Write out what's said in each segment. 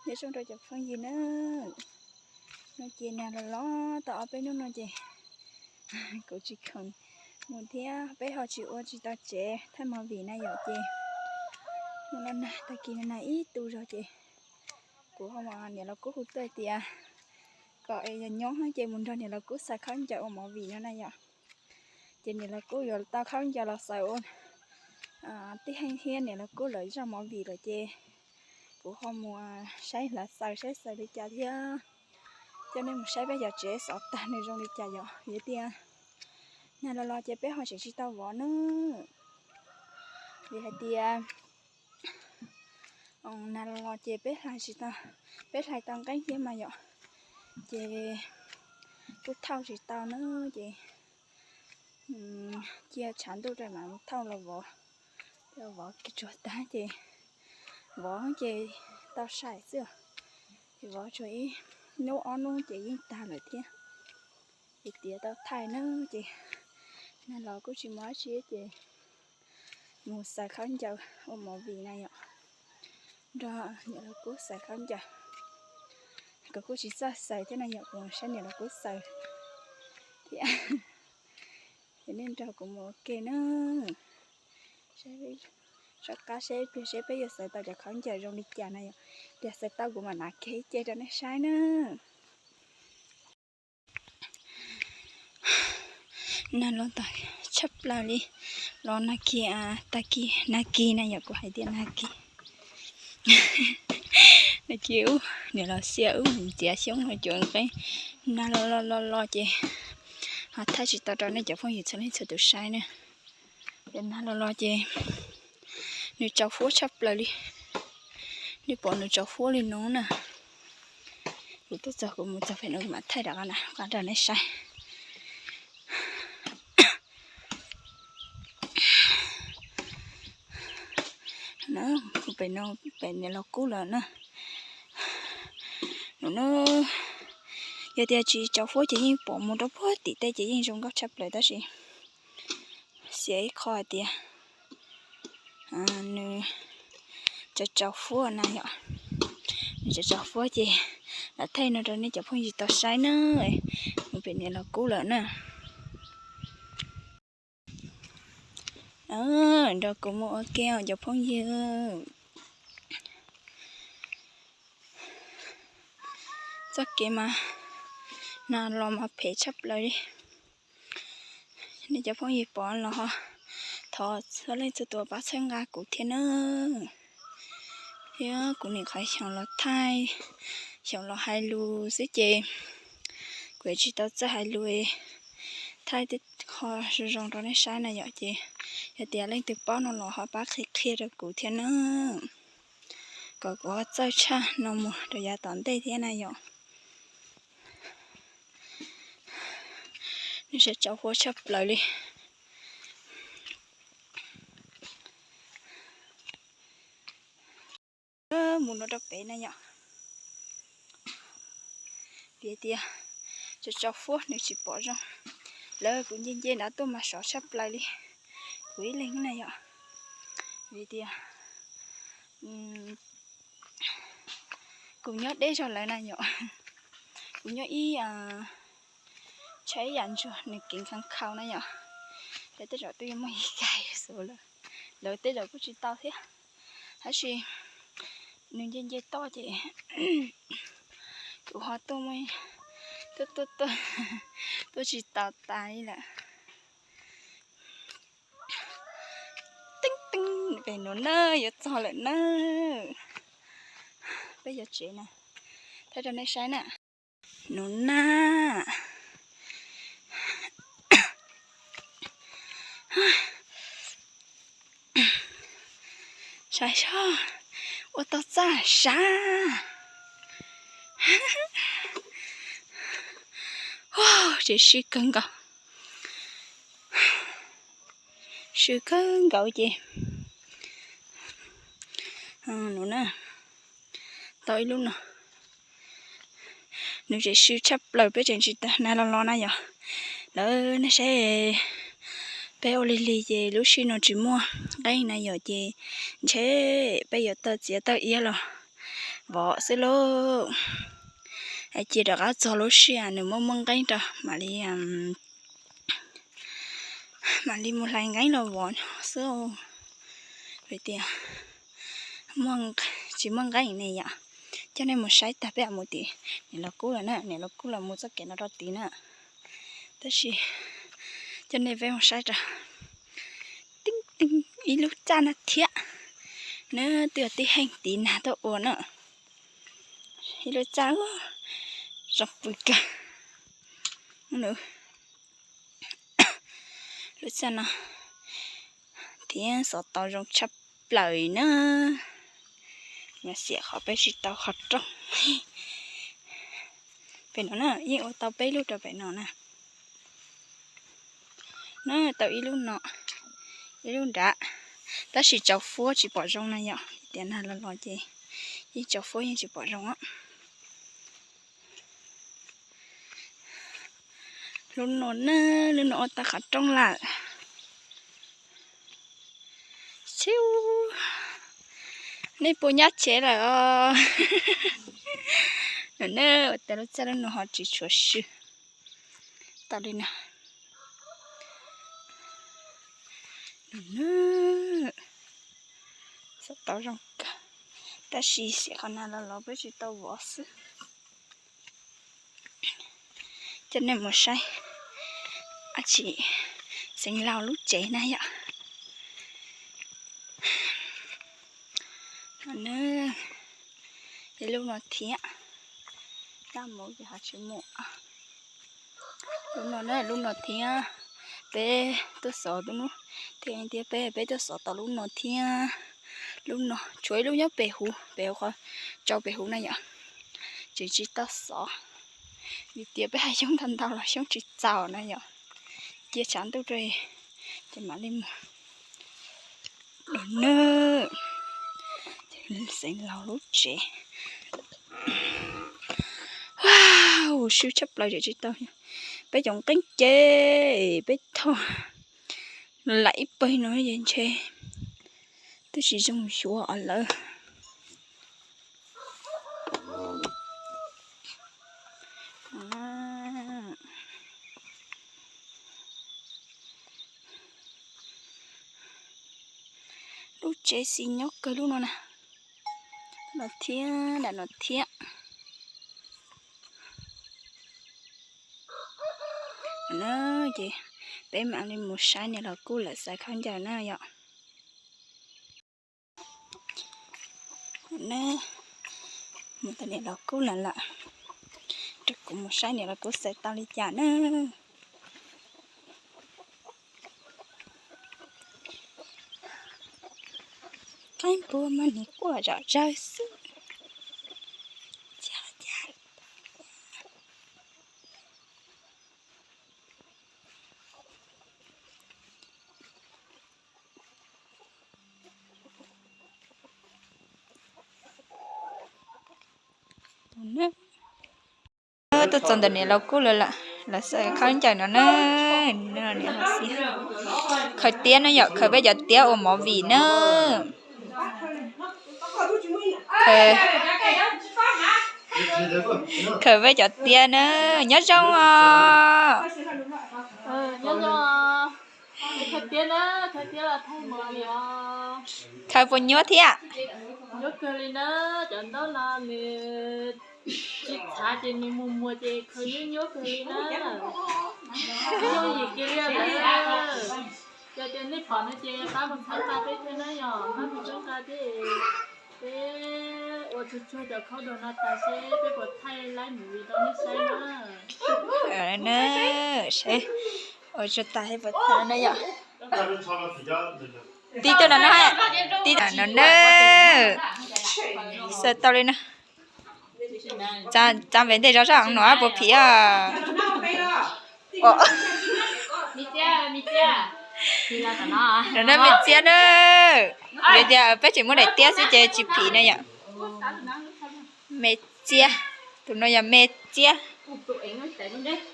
Nyob zoo rau cov phooj ywg na, no ces nag los los tau ob peb hnub no ces kuv tsis khoom mus thiab peb ho tsis ua tsis tau tsev thaij movie na yom. Ces mus no nag tag kis no nag ib tu zog ces kuv ho, niam laus Kub hu tuaj tias kom es yog nyob ces mus nrog niam laus Kub xaws khaub ncaws ua movie no na yom. Ces niam laus Kub yuav tau khaub ncaws los xaws ua tib heej thiab niam laus Kub lawv zaj movie lawm ces kuv ho mus saib lawv xaws saib xaws li cas thiab coj nej mus saib peb cov tsev xov tag nws zoo li cas yom. Vim tias nag los los ces peb ho tseem tsis tau vov na, vim hais tias nag los los ces peb hlais tsis tau, peb hlais tau nqeeb thiab mas yom, ces kuj thauj tsis tau na, ces cia tshav ntuj rau mam thauj los vov, vov kiag tsuag tag ces vov ces tau sai xwb, ces vov tsuas ib hnub ob hnub ces yeej tag lawm thiab. Ces tiav tau thaij na, ces nag los kuj tsis muaj dab tsi ces mus xaws khaub ncaws ua movie na yom, nrog niam laus Kub xaws khaub ncaws. Kuv kuj tsis txawj xaws thiab na yom, kuv saib niam laus Kub xaws thiab. Ces nej nrog kuv mus ua ke na, soj qab seb ib pliag seb peb yuav xaws tau cov khaub ncaws zoo li cas na yom. Yog xaws tau kuv mam hnav kiag ib ce rau nej saib na. Nag los tag tshaj plaws li, los nag kis, tag kis nag kis na yom, kuv hais tias nag kis. Nag kis ub niam laus Xia wb mus txiav xyoob los cuav nqeeb, nag los los los los ces ho thaij tsis tau rau nej cov phooj ywg txhua leej txhua tus saib na. Ces nag los los ces nws tsaus fuab tshaj plaws li, nej pom nws tsaus fuab li no na. Kuv tuaj txog kuv mus txog pem no kuv mam thaij rov qab na, qab rau nej saib. Pem no, pem niam laus Kub lawm na. Nws, yog tias tsis tsaus fuab ces yeej pom mus rau puag tim tej ces yeej zoo nkauj tshaj plaws tab sis xiam ib qho hais tias nws tsaus tsaus fuab na yom. Nws tsaus tsaus fuab ces lam thaij no rau nej cov phooj ywg tau saib na. Mus pem niam laus Kub lawm na. Nrog kuv mus ua ke os cov phooj ywg. Txoj kev mas nag los mas phem tshaj plaws li. Nej cov phooj ywg pom los ho thov txhua leej txhua tus pab txhawb nqa kuv thiab na. Thiab kuv nim qhov xyoo los thaij, xyoo los hais lus xwb ces kuv tsis tau txawj hais lus, thaij tej qho zoo zoo rau nej saib na yom. Ces yog tias leej twg paub no los ho pab qhia qhia rau kuv thiab na, kom kuv ho txawj tshaj no mus rau yav tom ntej thiab na yom. Nws tsaus tsaus fuab tshaj plaws li. Mus no rau pem na yom. Vim tias tsaus tsaus fuab nws tsis pom zoo. Lawv kuv nce nce nrad tuaj mas sov tshaj plaws li. Kuv ib leeg na yom. Vim tias kuv nyob deb zog lawv na yom. Kuv nyob ib, tshaj ib yam ntsuag nws kev nkhaus nkhaus na yom. Lawv tej zaum twb yuav muaj ib kais xwb lawm, lawv tej zaum kuj tsis tau thiab. Tab sis nws nce nce toj ces kuv ho tuaj, tuaj tuaj tuaj, tuaj tsis tau tas li lawm. Teeb teeb pem nus na, yuav txog lawm na. Peb yuav tsev na, thaij rau nej saib na. Nus na, saib soj, ua tau txaj sav. Ces sib kawg nkaus, sib kawg nkaus ces nus na, tau ib lub no. Nws tseem swb tshaj plaws, peb tseem tsis tau, nag los los na yom. Lawv nej saib, peb ua lig lig ces lub sij no tsis muaj nqeeb na yom, ces ntshe peb yuav tau txiav tau iab los vov xwb lauj. Cia rov qab txog lub sij hawm nws muaj muaj nqeeb rau mam li, mam li mus hlais nqeeb los vov xwb. Vim tias tsis muaj nqeeb ne yom. Coj nej mus saib tag peb mus tim niam laus kub lawm na, niam laus kub lawv mus txoj kev no rau tid na. Tab sis coj nej peb mus saib rau tib ib lub txaj no thiab na, twb yog tib heej tid nag tuaj ua na. Ib lub txaj zoo pw kawg. Lub txaj no thiab xov tau zoo tshaj plaws na. Nyob xiam qhov peb tsis tau qhov rooj. Pem no na, yeej ua tau peb lub rau pem no na. Na tau ib lub no, ib lub nrad, tab sis tsaus fuab tsis pom zoo na yom, tias nag los los ces yeej tsaus fuab yeej tsis pom zoo. Lub no na, lub no ua tau qhov rooj lawm. Xiu, nej puas nyob tsev lawm os? No na, ua tau lub txaj lub no ho tsis tshua swb. Tau li no. Xov tau zoo kawg, tab sis xiam qhov nag los los peb tsis tau vov xwb. Coj nej mus saib dab tsi, xeev laus lub tsev na yom. Ib lub no thiab, dab mus ces ho tsis mus. Lub no na, lub no thiab, peb tuaj xov tus nub, thiab peb, peb tuaj xov tau lub no thiab. Lub no tshuav ib lub nyob pem huv, pem huv qhov tsau pem huv na yom. Tseem tsis tau xov, vim tias peb hais xyoob ntau ntau los xyoob tsis txaus na yom. Cia tshav ntuj rau ces mam li mus. Lub no, xeev laus lub tsev. Wow, swb tshaj plaws tsis tau. Peb cov nqeeb ces peb thoj lam ib pawg no ces ntshe twb tsis zoo xyuas lawm. Lub tsev xis nyob kawg lub no na. No thiab, nram no thiab. Ces peb mam li mus saib niam laus kub lawv xaws khaub ncaws na yom. Mus tau niam laus kub lawm lawm, rau kuv mus saib niam laus kub xaws tau li cas na. Qaib npua mas nws quaj zom zaws xwb. Tuaj txog ntawm niam laus kub lawv, lawv xaws khaub ncaws no na. Khaws tiab na yom, khaws peb cov tiab ua movie na. Khaws peb cov tiab na, nyob zoo os. Khaws puas nyuaj thiab? Ua tsuag tas thiab puas tau na yom. Tib tug no na, tib tug no na. Xaws tau li na. Tsa npe ntej zov zoj no puas phim os? No na me txiab na. Vim tias peb tseem muab daim tiab xwb ces tsis phim na yom. Me txiab, tus no yog me txiab.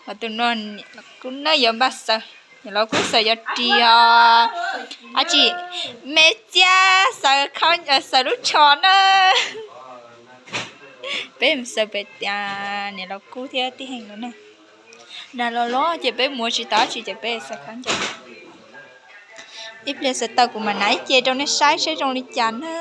Ho tus no kuv na yuav npaj xaws, los kuj xaws yuav ris os. Ab tsi, me txiab xaws, xaws lub tsho na. Peb mus xaws pem tias niam laus Kub thiab tib Heej lawv ne. Nag los los ces peb mus tsis tau dab tsi ces peb xaws khaub ncaws. Ib pliag xaws tau kuv mam hnav ib ce rau nej saib seb zoo li cas na.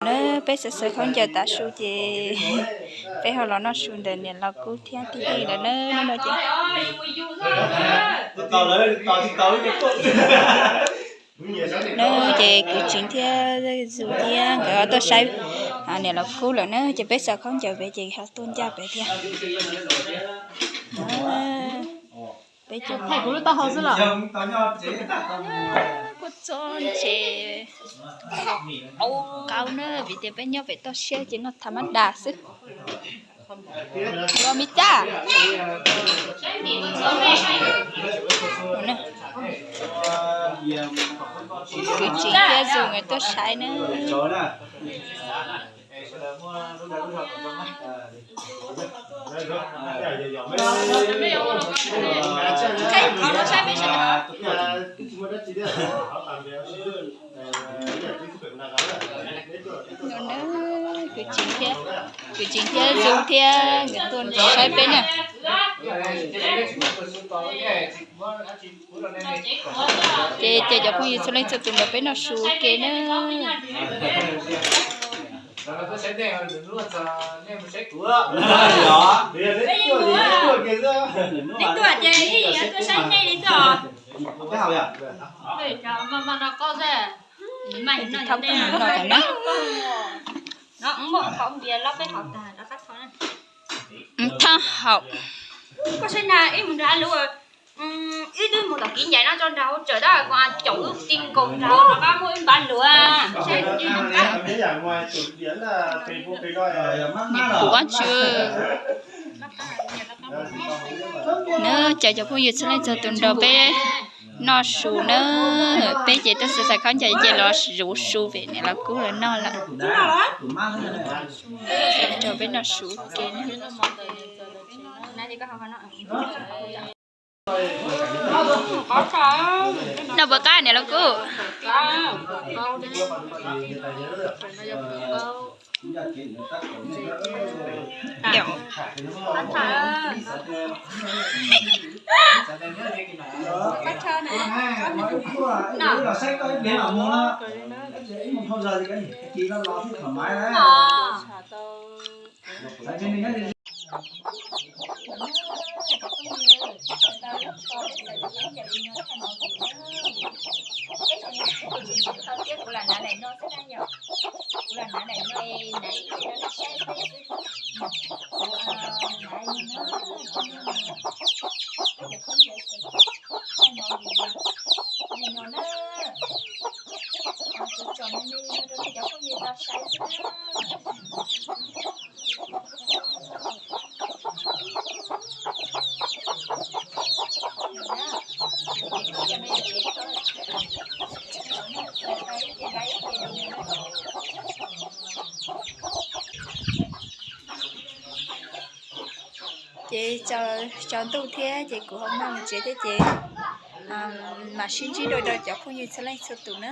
Na peb xaws xaws khaub ncaws tav su ces peb ho los noj su ntawm niam laus Kub thiab tib Heej lawv na. Hnub no ces na ces kwv Tseev thiab Zoo thiab nkawd tuaj saib niam laus Kub lawm na, ces peb xaws khaub ncaws pem ces ho tuaj ncaj pem thiab. Peb cov thaij kuv lub taub hau xwb los. Kuj txog ntses qau na vim tias peb nyob pem toj siab ces noj tha mab das xwb. Los me caj. Kwv Tseev thiab Zoo nkawd tuaj saib na. Kwv Tseev thiab, kwv Tseev thiab Zoo thiab nkawd tuaj saib peb na. Ces caw cov phooj ywg txhua leej txhua tus nrog peb noj su ke na. Neb tuaj ces ib yam tuaj saib nej li xwb os. Thab no na. Thab hau. Koj saib na, ib mus nrad lub, ib twb mus tom kiv ncaim no tso nrad hauv tsawm tab kuv caum wb ti nkaus nrad rov qab muaj ib npab luav. Kuv ab tsi. Na caw cov phooj ywg txhua leej txhua tus nrog peb noj su na. Peb ces tuaj xaws xaws khaub ncaws ces los zuv su pem niam laus Kub lawv noj lawm. Nrog peb noj su ke na. Noj puas qab niam laus Kub? Kuv lam hnav daim no xwb na yom. Kuv lam hnav daim no, hnav ib ce rau nej saib xwb. Kuv hnav li no, peb cov phooj ywg xav thaij movie li no na. Kuv tsom me me li no rau nej cov phooj ywg tau saib xwb na. Ces tsaus ntuj thiab ces kuv ho maj mus tsev thiab ces mam sib ntsib dua rau cov phooj ywg txhua leej txhua tus na.